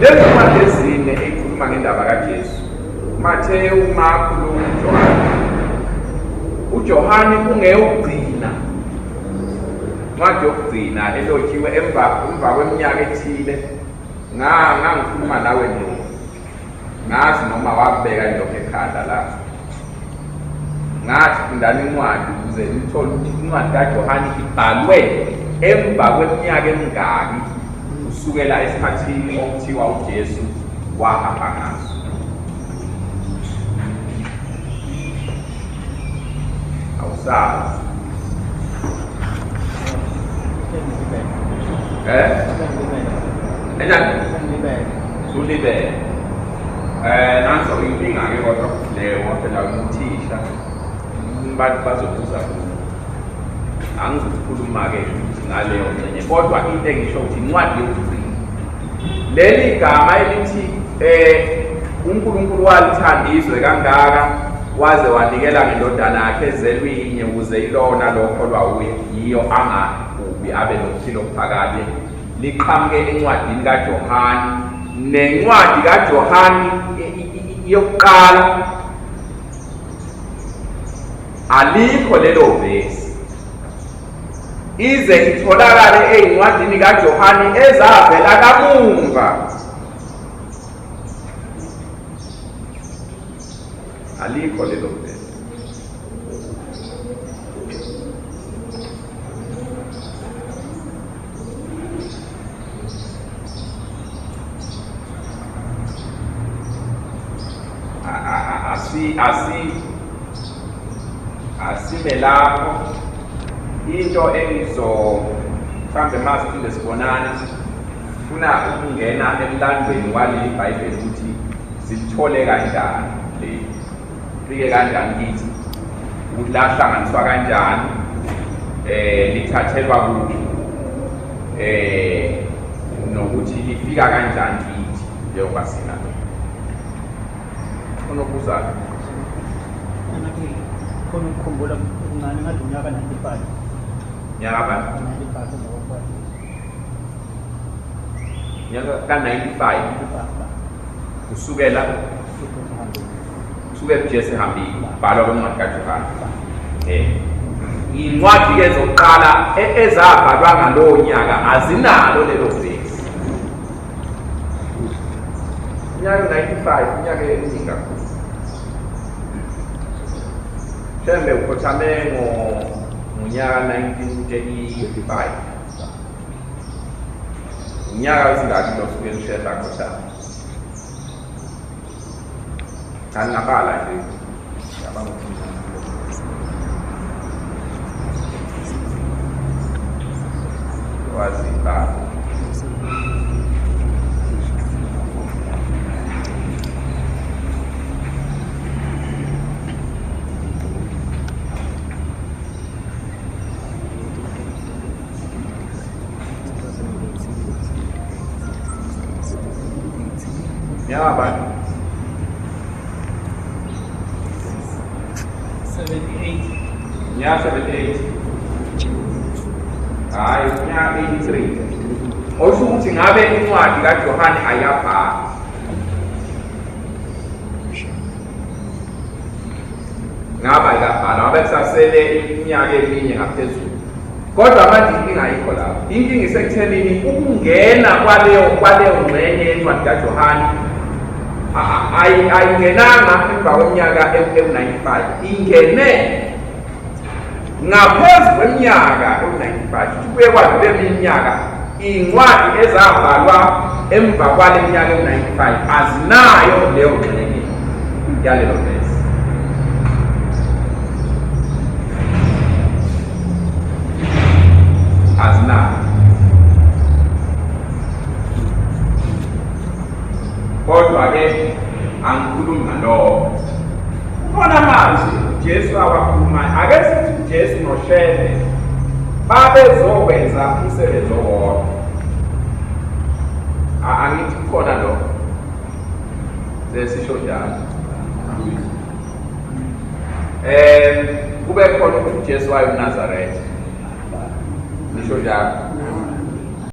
Lezi ncwadi ezine eyikhuluma ngendaba kaJesu, Mathewu, Marku, Luka, uJohane. UJohane ungeyokugcina, incwadi yokugcina elotshiwe emva emva kweminyaka ethile. Ngangikhuluma nawe Ndlovu, ngazi noma wakubeka lokho ekhanda lapho. Ngathi fundani incwadi ukuze nithole ukuthi incwadi kaJohane ibhalwe emva kweminyaka emingaki kusukela esikhathini okuthiwa uJesu wahamba ngaso. Awusazi. Eh? Enjani? Sulibele. Eh nanso inkinga ke kodwa leyo ngoba phela umthisha abantu bazobuza kuwo. Angizukukhuluma ke ngaleyo ngxenye kodwa into engisho ukuthi incwadi yokugcina. Leli gama elithi eh uNkulunkulu walithanda izwe kangaka waze wanikela ngendodana yakhe ezelwe inye ukuze ilona lokholwa uye yiyo angabhubhi abe nokuphila okuphakade liqhamuke encwadini kaJohane nencwadi kaJohane yokuqala alikho lelo vesi ize itholakale ezincwadini kaJohane ezavela kamumva. Alikho lelo vesi. Asi asi asime lapho into engizo mhlawumbe uma siphinde sibonana funa ukungena emlandweni waleli bhayibheli ukuthi silithole kanjani leli fike kanjani kithi ukuthi lahlanganiswa kanjani eh lithathelwa kuphi eh nokuthi lifika kanjani kithi njengoba sinalo khona okubuzayo. Ngathi khona ukukhumbula okuncane ngathi unyaka 95. Nyaka bani? 95 emva kokufa. Nyaka ka-95 kusukela kusukela uJesu ehambile bhalwa kwencwadi kaJohane. Eh incwadi ke zokuqala ezabhalwa ngalowo nyaka azinalo lelo vesi. Unyaka 95 unyaka eminingi kakhulu. Shembe ukhothame ngonyaka 1935. Unyaka wesingaki lo suke uShembe akhothama? Ngingabala nje. Ngicabanga ukuthi wazi ibala. Nyaka bani? 78. Nyaka 78. Hayi, nyaka 83. Osho ukuthi ngabe incwadi kaJohane ayabhalwa. Ngaba ayikabhalwa, ngabe kusasele iminyaka eminye ngaphezulu. Kodwa manje inkinga ayikho lapho. Inkinga isekuthenini ukungena kwaleyo kwaleyo ngxenye yencwadi kaJohane ayingenanga emva kweminyaka ewu-95, ingene ngaphezu kweminyaka ewu-95. Kuye kwadlula eminyaka iy'ncwadi ezabhalwa emva kwale minyaka ewu-95 azinayo leyo ngxenye yalelo vesi. Azinayo. Kodwa-ke angikhulumi ngalokho. Kukhona amazwi uJesu awakhulumayo. Ake sithi uJesu noShembe babezokwenza umsebenzi owodwa. Angithi kukhona lokho. Sesisho njalo. Kube khona ukuthi uJesu waye uNazaretha. Nisho njalo.